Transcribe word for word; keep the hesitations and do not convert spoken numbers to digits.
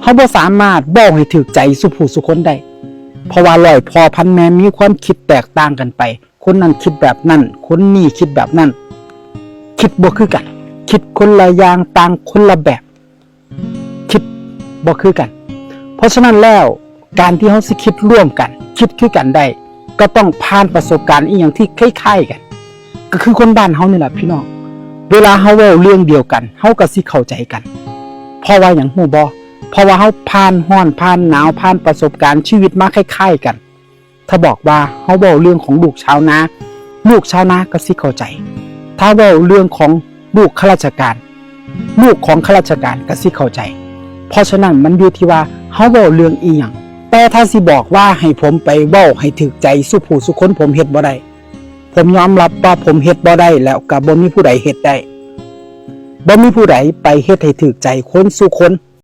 เฮาบ่สามารถเว้าให้ถูกใจซุผู้ซุคนได้ เพราะว่าร้อยพ่อพันแม่มีความคิดแตกต่างกันไป คนนั้นคิดแบบนั้น คนนี้คิดแบบนั้น คิดบ่คือกัน คิดคนละอย่าง ต่างคนละแบบ คิดบ่คือกัน เพราะฉะนั้นแล้ว การที่เฮาสิคิดร่วมกัน คิดคือกันได้ ก็ต้องผ่านประสบการณ์อีหยังที่คล้ายๆกัน ก็คือคนบ้านเฮานี่แหละพี่น้อง เวลาเฮาเว้าเรื่องเดียวกัน เฮาก็สิเข้าใจกัน เพราะว่าหยังฮู้บ่ เพราะว่าเฮาผ่านร้อน ผ่านหนาว ผ่านประสบการณ์ชีวิตมาคล้ายๆกัน ถ้าบอกว่าเฮาเว้าเรื่องของลูกชาวนา ลูกชาวนาก็สิเข้าใจ ถ้าเว้าเรื่องของลูกข้าราชการ ลูกของข้าราชการก็สิเข้าใจ เพราะฉะนั้นมันอยู่ที่ว่าเฮาเว้าเรื่องอีหยัง แต่ถ้าสิบอกว่าให้ผมไปเว้าให้ถูกใจซุผู้ซุคน ผมเฮ็ดบ่ได้ ผมยอมรับว่าผมเฮ็ดบ่ได้ แล้วก็บ่มีผู้ใดเฮ็ดได้ บ่มีผู้ใดไปเฮ็ดให้ถูกใจคนซุคน